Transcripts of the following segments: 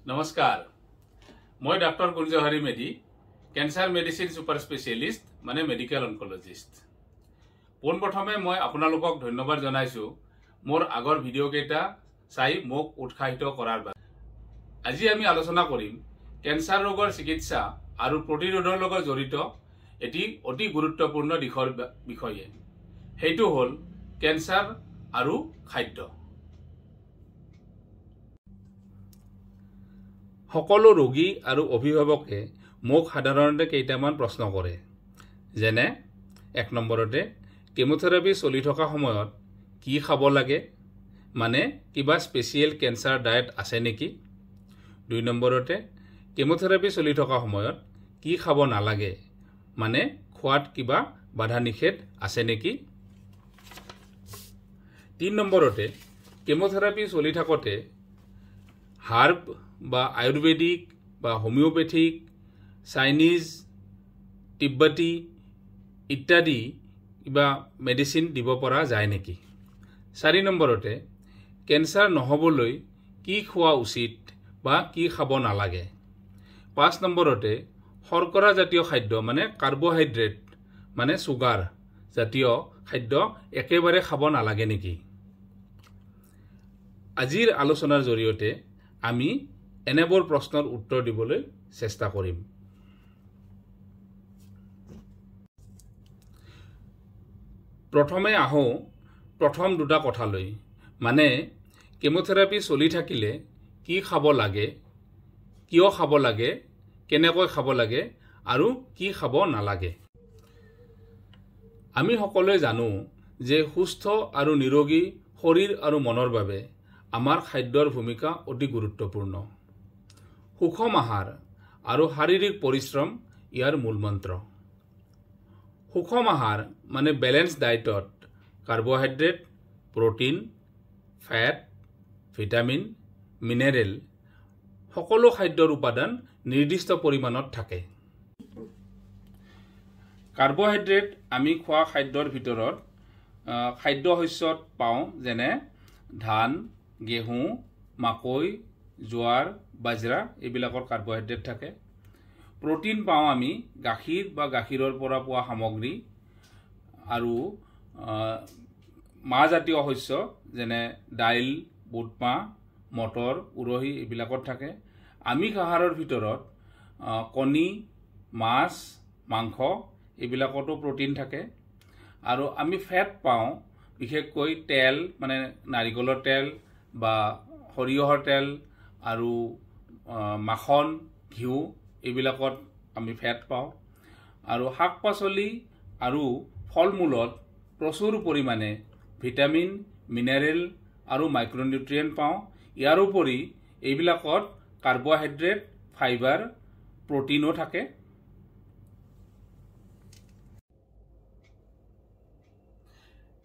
নমস্কাৰ, মই doctor Kunjahari Medhi, cancer medicine super specialist মানে মেডিকেল অনকলজিষ্ট। পোনপ্ৰথমে মই আপোনালোকক ধন্যবাদ জনাইছোঁ মোৰ আগৰ ভিডিঅ'কেইটা চাই মোক উৎসাহিত কৰাৰ বাবে। আজি আমি আলোচনা কৰিম কেঞ্চাৰ ৰোগৰ চিকিৎসা আৰু প্ৰতিৰোধৰ লগত জড়িত এটি অতি গুৰুত্বপূৰ্ণ দিশৰ বিষয়ে, সেইটো হ'ল কেঞ্চাৰ আৰু খাদ্য। সকলো ৰোগী আৰু অভিভাৱকে মোক সাধাৰণতে কেইটামান প্ৰশ্ন কৰে, যেনে এক নম্বৰতে কেমোথেৰাপি চলি থকা সময়ত কি খাব লাগে, মানে কিবা স্পেচিয়েল কেঞ্চাৰ ডায়েট আছে নেকি? দুই নম্বৰতে কেমোথেৰাপি চলি থকা সময়ত কি খাব নালাগে, মানে খোৱাত কিবা বাধা নিষেধ আছে নেকি? তিনি নম্বৰতে কেমোথেৰাপি চলি থাকোঁতে হাৰ্ব বা আয়ুৰ্বেদিক বা হোমিঅ'পেথিক, চাইনিজ, তিব্বতী ইত্যাদি কিবা মেডিচিন দিব পৰা যায় নেকি? চাৰি নম্বৰতে কেঞ্চাৰ নহ'বলৈ কি খোৱা উচিত বা কি খাব নালাগে? পাঁচ নম্বৰতে শৰ্কৰা জাতীয় খাদ্য মানে কাৰ্বহাইড্ৰেট মানে চুগাৰ জাতীয় খাদ্য একেবাৰে খাব নালাগে নেকি? আজিৰ আলোচনাৰ জৰিয়তে আমি এনেবোৰ প্ৰশ্নৰ উত্তৰ দিবলৈ চেষ্টা কৰিম। প্ৰথমে আহোঁ প্ৰথম দুটা কথালৈ, মানে কেমোথেৰাপি চলি থাকিলে কি খাব লাগে, কিয় খাব লাগে, কেনেকৈ খাব লাগে আৰু কি খাব নালাগে। আমি সকলোৱে জানো যে সুস্থ আৰু নিৰোগী শৰীৰ আৰু মনৰ বাবে আমাৰ খাদ্যৰ ভূমিকা অতি গুৰুত্বপূৰ্ণ। সুষম আহাৰ আৰু শাৰীৰিক পৰিশ্ৰম ইয়াৰ মূল মন্ত্ৰ। সুষম আহাৰ মানে বেলেঞ্চ ডায়েটত carbohydrate, protein, fat, vitamin, mineral সকলো খাদ্যৰ উপাদান নিৰ্দিষ্ট পৰিমাণত থাকে। কাৰ্বহাইড্ৰেট আমি খোৱা খাদ্যৰ ভিতৰত খাদ্য শস্যত পাওঁ, যেনে ধান, গেহু, মাকৈ, জোৱাৰ, বাজৰা এইবিলাকৰ কাৰ্বহাইড্ৰেট থাকে। প্ৰ'টিন পাওঁ আমি গাখীৰ বা গাখীৰৰ পৰা পোৱা সামগ্ৰী আৰু মাহজাতীয় শস্য যেনে দাইল, বুটমাহ, মটৰ, উৰহি এইবিলাকত থাকে। আমিষ আহাৰৰ ভিতৰত কণী, মাছ, মাংস এইবিলাকতো প্ৰ'টিন থাকে। আৰু আমি ফেট পাওঁ বিশেষকৈ তেল মানে নাৰিকলৰ তেল বা সৰিয়হৰ তেল আৰু মাখন, ঘিউ এইবিলাকত আমি ফেট পাওঁ। আৰু শাক পাচলি আৰু ফল মূলত প্ৰচুৰ পৰিমাণে ভিটামিন, মিনাৰেল আৰু মাইক্ৰ'নিউট্ৰিয়েণ্ট পাওঁ। ইয়াৰ উপৰি এইবিলাকত কাৰ্বহাইড্ৰেট, ফাইবাৰ, প্ৰ'টিনো থাকে।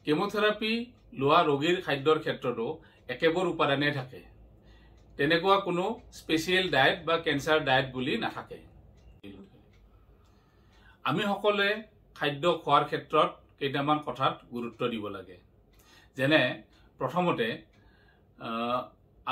কেমোথেৰাপি লোৱা ৰোগীৰ খাদ্যৰ ক্ষেত্ৰতো একেবোৰ উপাদানেই থাকে, তেনেকুৱা কোনো স্পেচিয়েল ডায়েট বা কেঞ্চাৰ ডায়েট বুলি নাথাকে। আমি সকলোৱে খাদ্য খোৱাৰ ক্ষেত্ৰত কেইটামান কথাত গুৰুত্ব দিব লাগে, যেনে প্ৰথমতে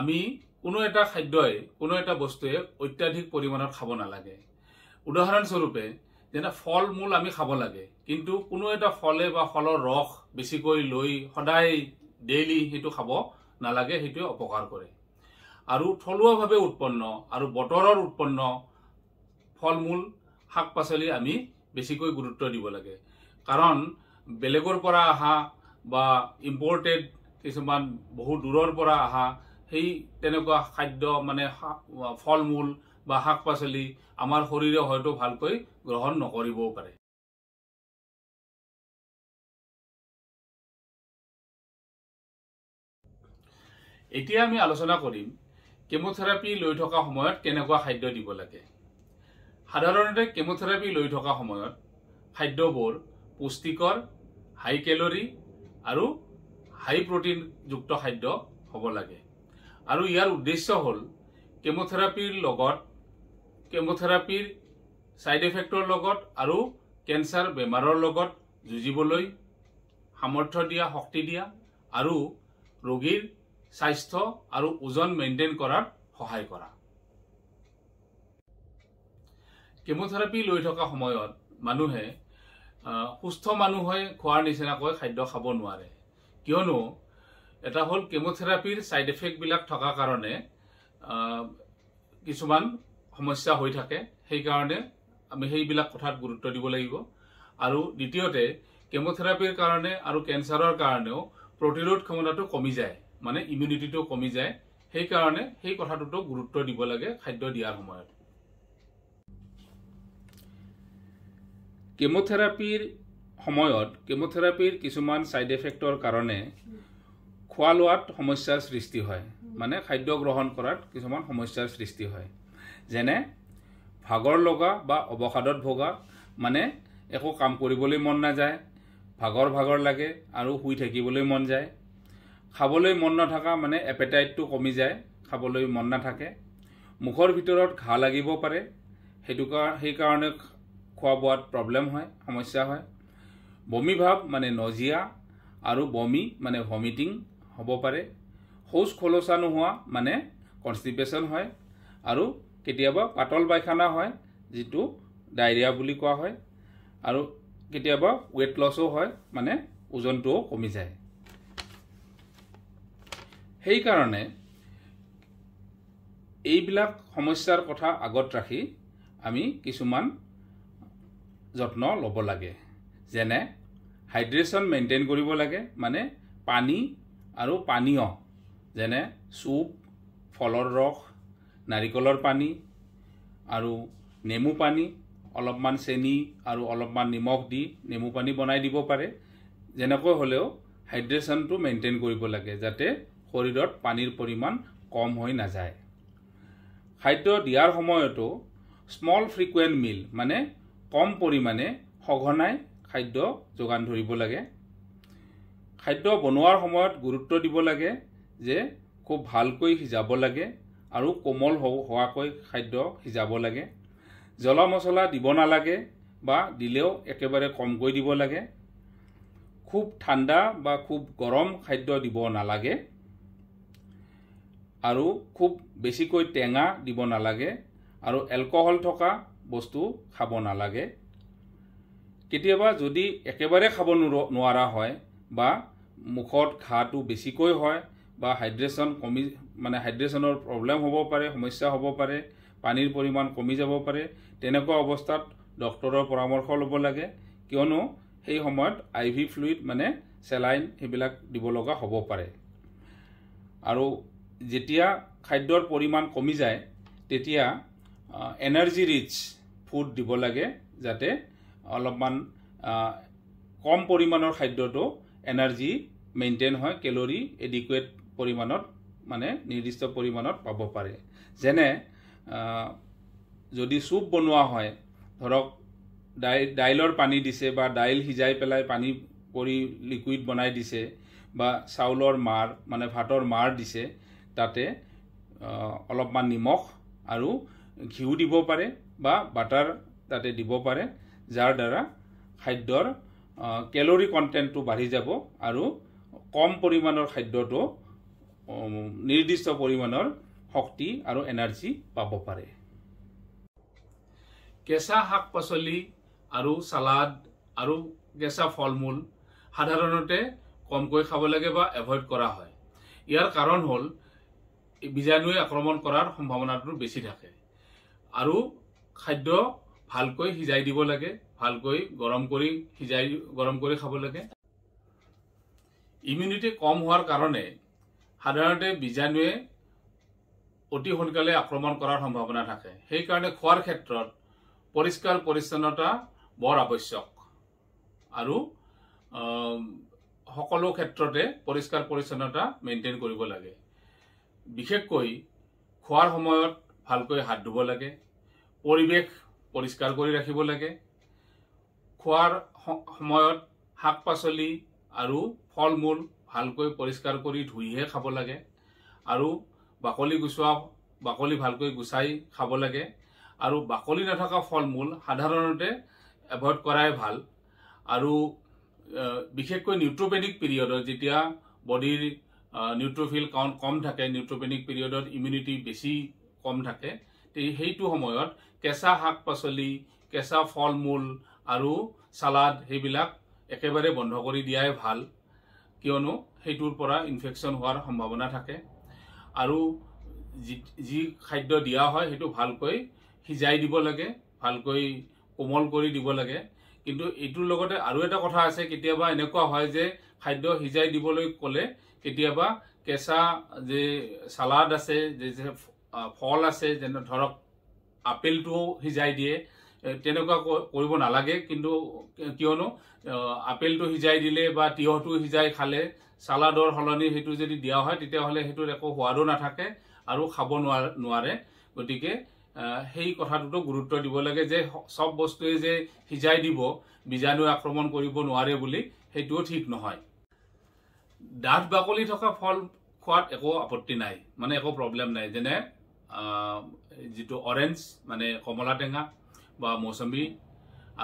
আমি কোনো এটা খাদ্যই, কোনো এটা বস্তুৱে অত্যাধিক পৰিমাণত খাব নালাগে। উদাহৰণস্বৰূপে যেনে ফল মূল আমি খাব লাগে, কিন্তু কোনো এটা ফলে বা ফলৰ ৰস বেছিকৈ লৈ সদায় ডেইলি সেইটো খাব নালাগে, সেইটোৱে অপকাৰ কৰে। আৰু থলুৱাভাৱে উৎপন্ন আৰু বতৰৰ উৎপন্ন ফল মূল, শাক পাচলি আমি বেছিকৈ গুৰুত্ব দিব লাগে, কাৰণ বেলেগৰ পৰা অহা বা ইম্পৰ্টেড কিছুমান বহু দূৰৰ পৰা অহা সেই তেনেকুৱা খাদ্য মানে ফল মূল বা শাক পাচলি আমাৰ শৰীৰে হয়তো ভালকৈ গ্ৰহণ নকৰিবও পাৰে। এতিয়া আমি আলোচনা কৰিম কেমোথেৰাপি লৈ থকা সময়ত কেনেকুৱা খাদ্য দিব লাগে। সাধাৰণতে কেমোথেৰাপি লৈ থকা সময়ত খাদ্যবোৰ পুষ্টিকৰ, হাই কেলৰি আৰু হাই প্ৰ'টিনযুক্ত খাদ্য হ'ব লাগে। আৰু ইয়াৰ উদ্দেশ্য হ'ল কেমোথেৰাপিৰ লগত, কেমোথেৰাপিৰ ছাইড এফেক্টৰ লগত আৰু কেঞ্চাৰ বেমাৰৰ লগত যুঁজিবলৈ সামৰ্থ্য দিয়া, শক্তি দিয়া আৰু ৰোগীৰ স্বাস্থ্য আৰু ওজন মেইনটেইন কৰাত সহায় কৰা। কেম'থেৰাপি লৈ থকা সময়ত মানুহে সুস্থ মানুহে খোৱাৰ নিচিনাকৈ খাদ্য খাব নোৱাৰে, কিয়নো এটা হ'ল কেম'থেৰাপিৰ ছাইড এফেক্টবিলাক থকা কাৰণে কিছুমান সমস্যা হৈ থাকে, সেইকাৰণে আমি সেইবিলাক কথাত গুৰুত্ব দিব লাগিব। আৰু দ্বিতীয়তে কেম'থেৰাপিৰ কাৰণে আৰু কেঞ্চাৰৰ কাৰণেও প্ৰতিৰোধ ক্ষমতাটো কমি যায়, মানে ইমিউনিটিটো কমি যায়, সেইকাৰণে সেই কথাটোতো গুৰুত্ব দিব লাগে খাদ্য দিয়াৰ সময়ত। কেম'থেৰাপিৰ সময়ত কেম'থেৰাপিৰ কিছুমান ছাইড এফেক্টৰ কাৰণে খোৱা লোৱাত সমস্যাৰ সৃষ্টি হয়, মানে খাদ্য গ্ৰহণ কৰাত কিছুমান সমস্যাৰ সৃষ্টি হয়, যেনে ভাগৰ লগা বা অৱসাদত ভোগা, মানে একো কাম কৰিবলৈ মন নাযায়, ভাগৰ ভাগৰ লাগে আৰু শুই থাকিবলৈ মন যায়, খাবলৈ মন নথকা মানে এপেটাইটটো কমি যায়, খাবলৈ মন নাথাকে, মুখৰ ভিতৰত ঘাঁ লাগিব পাৰে, সেইকাৰণে খোৱা বোৱাত প্ৰব্লেম হয়, সমস্যা হয়, বমি ভাৱ মানে নজিয়া আৰু বমি মানে ভমিটিং হ'ব পাৰে, শৌচ খোলোচা নোহোৱা মানে কনষ্টিপেশ্যন হয়, আৰু কেতিয়াবা পাতল পায়খানা হয় যিটো ডায়েৰিয়া বুলি কোৱা হয়, আৰু কেতিয়াবা ৱেইট লছো হয় মানে ওজনটোও কমি যায়। সেইকাৰণে এইবিলাক সমস্যাৰ কথা আগত ৰাখি আমি কিছুমান যত্ন ল'ব লাগে, যেনে হাইড্ৰেশ্যন মেইনটেইন কৰিব লাগে, মানে পানী আৰু পানীয় যেনে চুপ, ফলৰ ৰস, নাৰিকলৰ পানী আৰু নেমু পানী, অলপমান চেনি আৰু অলপমান নিমখ দি নেমু পানী বনাই দিব পাৰে। যেনেকৈ হ'লেও হাইড্ৰেশ্যনটো মেইনটেইন কৰিব লাগে যাতে শৰীৰত পানীৰ পৰিমাণ কম হৈ নাযায়। খাদ্য দিয়াৰ সময়তো স্মল ফ্ৰিকুৱেণ্ট মিল মানে কম পৰিমাণে সঘনাই খাদ্য যোগান ধৰিব লাগে। খাদ্য বনোৱাৰ সময়ত গুৰুত্ব দিব লাগে যে খুব ভালকৈ সিজাব লাগে আৰু কোমল হোৱাকৈ খাদ্য সিজাব লাগে। জ্বলা মছলা দিব নালাগে বা দিলেও একেবাৰে কমকৈ দিব লাগে। খুব ঠাণ্ডা বা খুব গৰম খাদ্য দিব নালাগে আৰু খুব বেছিকৈ টেঙা দিব নালাগে আৰু এলকহল থকা বস্তু খাব নালাগে। কেতিয়াবা যদি একেবাৰে খাব নোৱাৰা হয় বা মুখত ঘাঁটো বেছিকৈ হয় বা হাইড্ৰেশ্যন কমি মানে হাইড্ৰেশ্যনৰ প্ৰব্লেম হ'ব পাৰে, সমস্যা হ'ব পাৰে, পানীৰ পৰিমাণ কমি যাব পাৰে, তেনেকুৱা অৱস্থাত ডক্টৰৰ পৰামৰ্শ ল'ব লাগে, কিয়নো সেই সময়ত আই ভি ফ্লুইড মানে চেলাইন সেইবিলাক দিব লগা হ'ব পাৰে। আৰু যেতিয়া খাদ্যৰ পৰিমাণ কমি যায় তেতিয়া এনাৰ্জি ৰিচ ফুড দিব লাগে যাতে অলপমান কম পৰিমাণৰ খাদ্যটো এনাৰ্জি মেইনটেইন হয়, কেলৰি এডিকুৱেট পৰিমাণত মানে নিৰ্দিষ্ট পৰিমাণত পাব পাৰে। যেনে যদি চুপ বনোৱা হয়, ধৰক দাইলৰ পানী দিছে বা দাইল সিজাই পেলাই পানী কৰি লিকুইড বনাই দিছে বা চাউলৰ মাৰ মানে ভাতৰ মাৰ দিছে, তাতে অলপমান নিমখ আৰু ঘিউ দিব পাৰে বা বাটাৰ তাতে দিব পাৰে, যাৰ দ্বাৰা খাদ্যৰ কেলৰি কণ্টেণ্টটো বাঢ়ি যাব আৰু কম পৰিমাণৰ খাদ্যটো নিৰ্দিষ্ট পৰিমাণৰ শক্তি আৰু এনাৰ্জি পাব পাৰে। কেঁচা শাক পাচলি আৰু চালাড আৰু কেঁচা ফল মূল সাধাৰণতে কমকৈ খাব লাগে বা এভইড কৰা হয়। ইয়াৰ কাৰণ হ'ল বীজাণুৱে আক্ৰমণ কৰাৰ সম্ভাৱনাটো বেছি থাকে। আৰু খাদ্য ভালকৈ সিজাই দিব লাগে, ভালকৈ গৰম কৰি সিজাই গৰম কৰি খাব লাগে। ইমিউনিটি কম হোৱাৰ কাৰণে সাধাৰণতে বীজাণুৱে অতি সোনকালে আক্ৰমণ কৰাৰ সম্ভাৱনা থাকে। সেইকাৰণে খোৱাৰ ক্ষেত্ৰত পৰিষ্কাৰ পৰিচ্ছন্নতা বৰ আৱশ্যক আৰু সকলো ক্ষেত্ৰতে পৰিষ্কাৰ পৰিচ্ছন্নতা মেইনটেইন কৰিব লাগে। বিশেষকৈ খোৱাৰ সময়ত ভালকৈ হাত ধুব লাগে, পৰিৱেশ পৰিষ্কাৰ কৰি ৰাখিব লাগে। খোৱাৰ সময়ত শাক পাচলি আৰু ফল মূল ভালকৈ পৰিষ্কাৰ কৰি ধুইহে খাব লাগে আৰু বাকলি ভালকৈ গুচাই খাব লাগে। আৰু বাকলি নথকা ফল মূল সাধাৰণতে এভইড কৰাই ভাল। আৰু বিশেষকৈ নিউট্ৰপেনিক পিৰিয়ডত যেতিয়া বডিৰ নিউট্ৰফিল কাউণ্ট কম থাকে, নিউট্ৰপেনিক পিৰিয়ডত ইমিউনিটি বেছি কম থাকে, সেইটো সময়ত কেঁচা শাক পাচলি, কেঁচা ফল মূল আৰু চালাড সেইবিলাক একেবাৰে বন্ধ কৰি দিয়াই ভাল, কিয়নো সেইটোৰ পৰা ইনফেকশ্যন হোৱাৰ সম্ভাৱনা থাকে। আৰু যি খাদ্য দিয়া হয় সেইটো ভালকৈ সিজাই দিব লাগে, ভালকৈ কোমল কৰি দিব লাগে। কিন্তু এইটোৰ লগতে আৰু এটা কথা আছে, কেতিয়াবা এনেকুৱা হয় যে খাদ্য সিজাই দিবলৈ ক'লে কেতিয়াবা কেঁচা যে চালাড আছে, যে ফল আছে, যেনে ধৰক আপেলটোও সিজাই দিয়ে, তেনেকুৱা কৰিব নালাগে। কিন্তু কিয়নো আপেলটো সিজাই দিলে বা তিয়ঁহটো সিজাই খালে চালাডৰ সলনি সেইটো যদি দিয়া হয় তেতিয়াহ'লে সেইটোৰ একো সোৱাদো নাথাকে আৰু খাব নোৱাৰে। গতিকে সেই কথাটোতো গুৰুত্ব দিব লাগে যে চব বস্তুৱে যে সিজাই দিব বীজাণু আক্ৰমণ কৰিব নোৱাৰে বুলি, সেইটোও ঠিক নহয়। ডাঠ বাকলি থকা ফল খোৱাত একো আপত্তি নাই, মানে একো প্ৰব্লেম নাই। যেনে যিটো অৰেঞ্জ মানে কমলা টেঙা বা মৌচুমী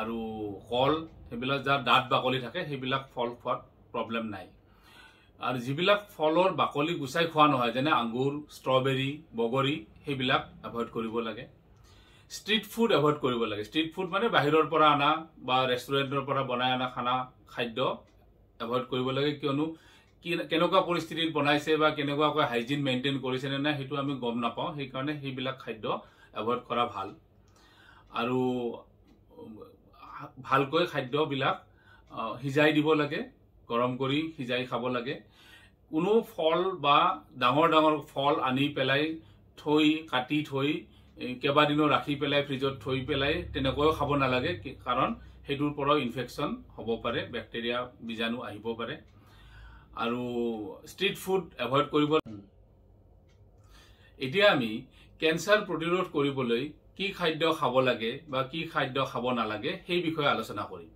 আৰু কল, সেইবিলাক যাৰ ডাঠ বাকলি থাকে সেইবিলাক ফল খোৱাত প্ৰব্লেম নাই। আৰু যিবিলাক ফলৰ বাকলি গুচাই খোৱা নহয়, যেনে আঙুৰ, ষ্ট্ৰবেৰী, বগৰী, সেইবিলাক এভইড কৰিব লাগে। ষ্ট্ৰীট ফুড এভইড কৰিব লাগে। ষ্ট্ৰীট ফুড মানে বাহিৰৰ পৰা অনা বা ৰেষ্টুৰেণ্টৰ পৰা বনাই অনা খানা খাদ্য এভইড কৰিব লাগে, কিয়নো কেনেকুৱা পৰিস্থিতিত বনাইছে বা কেনেকুৱাকৈ হাইজিন মেইনটেইন কৰিছে নে নাই সেইটো আমি গম নাপাওঁ। সেইকাৰণে সেইবিলাক খাদ্য এভইড কৰা ভাল। আৰু ভালকৈ খাদ্যবিলাক সিজাই দিব লাগে, গৰম কৰি সিজাই খাব লাগে। কোনো ফল বা ডাঙৰ ডাঙৰ ফল আনি পেলাই থৈ, কাটি থৈ কেইবাদিনো ৰাখি পেলাই ফ্ৰিজত থৈ পেলাই তেনেকৈও খাব নালাগে, কাৰণ সেইটোৰ পৰাও ইনফেকশ্যন হ'ব পাৰে, বেক্টেৰিয়া বীজাণু আহিব পাৰে। আৰু ষ্ট্ৰীট ফুড এভইড কৰিব। এতিয়া আমি কেঞ্চাৰ প্ৰতিৰোধ কৰিবলৈ কি খাদ্য খাব লাগে বা কি খাদ্য খাব নালাগে সেই বিষয়ে আলোচনা কৰিম।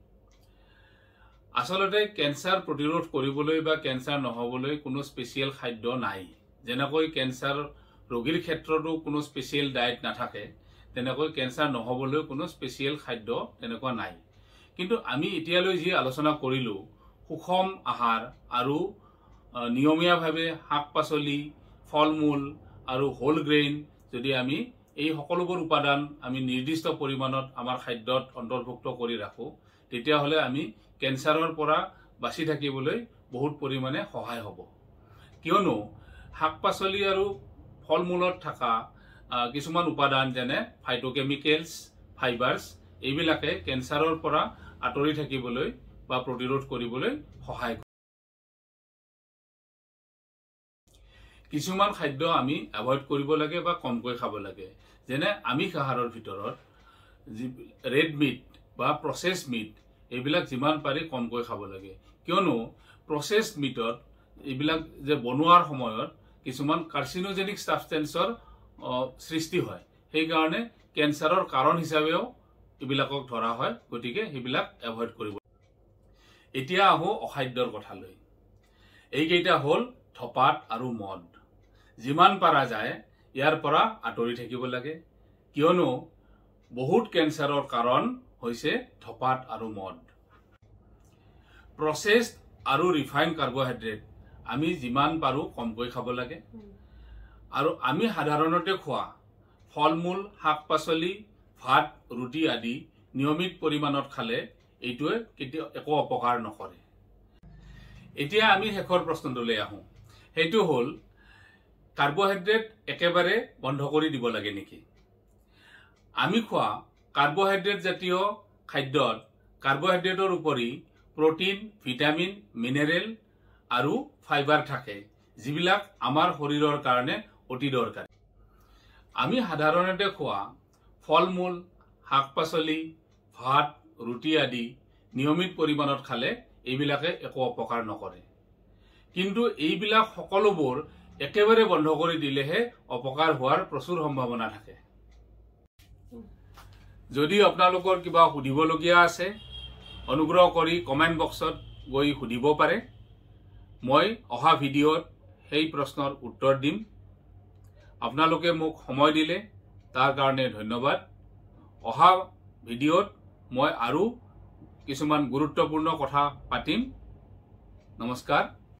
আচলতে কেঞ্চাৰ প্ৰতিৰোধ কৰিবলৈ বা কেঞ্চাৰ নহ'বলৈ কোনো স্পেচিয়েল খাদ্য নাই। যেনেকৈ কেঞ্চাৰ ৰোগীৰ ক্ষেত্ৰতো কোনো স্পেচিয়েল ডায়েট নাথাকে, তেনেকৈ কেঞ্চাৰ নহ'বলৈ কোনো স্পেচিয়েল খাদ্য তেনেকুৱা নাই। কিন্তু আমি এতিয়ালৈ যি আলোচনা কৰিলোঁ, সুষম আহাৰ আৰু নিয়মীয়াভাৱে শাক পাচলি, ফল মূল আৰু হোল গ্ৰেইন, যদি আমি এই সকলোবোৰ উপাদান আমি নিৰ্দিষ্ট পৰিমাণত আমাৰ খাদ্যত অন্তৰ্ভুক্ত কৰি ৰাখোঁ, তেতিয়াহ'লে আমি কেঞ্চাৰৰ পৰা বাচি থাকিবলৈ বহুত পৰিমাণে সহায় হ'ব। কিয়নো শাক পাচলি আৰু ফল মূলত থকা কিছুমান উপাদান যেনে ফাইটোকেমিকেলছ, ফাইবাৰ্ছ, এইবিলাকে কেঞ্চাৰৰ পৰা আঁতৰি থাকিবলৈ বা প্ৰতিৰোধ কৰিবলৈ সহায় কৰে। কিছুমান খাদ্য আমি এভইড কৰিব লাগে বা কমকৈ খাব লাগে, যেনে আমিষ আহাৰৰ ভিতৰত যি ৰেড মিট বা প্ৰচেছ মিট, এইবিলাক যিমান পাৰি কমকৈ খাব লাগে। কিয়নো প্ৰচেছ মিটত এইবিলাক যে বনোৱাৰ সময়ত কিছুমান কাৰ্চিনোজেনিক ছাবষ্টেঞ্চৰ সৃষ্টি হয়, সেইকাৰণে কেঞ্চাৰৰ কাৰণ হিচাপেও এইবিলাকক ধৰা হয়। গতিকে সেইবিলাক এভইড কৰিব। এতিয়া আহোঁ অখাদ্যৰ কথালৈ। এইকেইটা হ'ল ধপাত আৰু মদ। যিমান পাৰা যায় ইয়াৰ পৰা আঁতৰি থাকিব লাগে, কিয়নো বহুত কেঞ্চাৰৰ কাৰণ হৈছে ধপাত আৰু মদ। প্ৰচেছড আৰু ৰিফাইন কাৰ্বহাইড্ৰেট আমি যিমান পাৰোঁ কমকৈ খাব লাগে। আৰু আমি সাধাৰণতে খোৱা ফল মূল, শাক পাচলি, ভাত, ৰুটি আদি নিয়মিত পৰিমাণত খালে এইটোৱে কেতিয়াও একো অপকাৰ নকৰে। এতিয়া আমি শেষৰ প্ৰশ্নটোলৈ আহোঁ, সেইটো হ'ল কাৰ্বহাইড্ৰেট একেবাৰে বন্ধ কৰি দিব লাগে নেকি? আমি খোৱা কাৰ্বহাইড্ৰেট জাতীয় খাদ্যত কাৰ্বহাইড্ৰেটৰ উপৰি প্ৰটিন, ভিটামিন, মিনাৰেল আৰু ফাইবাৰ থাকে, যিবিলাক আমাৰ শৰীৰৰ কাৰণে অতি দৰকাৰী। আমি সাধাৰণতে খোৱা ফল মূল, শাক পাচলি, ভাত, ৰুটি আদি নিয়মিত পৰিমাণত খালে এইবিলাকে একো অপকাৰ নকৰে। কিন্তু এইবিলাক সকলোবোৰ একেবাৰে বন্ধ কৰি দিলেহে অপকাৰ হোৱাৰ প্ৰচুৰ সম্ভাৱনা থাকে। যদি আপোনালোকৰ কিবা সুধিবলগীয়া আছে, অনুগ্ৰহ কৰি কমেণ্ট বক্সত গৈ সুধিব পাৰে। মই অহা ভিডিঅ'ত সেই প্ৰশ্নৰ উত্তৰ দিম। আপোনালোকে মোক সময় দিলে তাৰ কাৰণে ধন্যবাদ। অহা ভিডিঅ'ত মই আৰু কিছুমান গুৰুত্বপূৰ্ণ কথা পাতিম। নমস্কাৰ।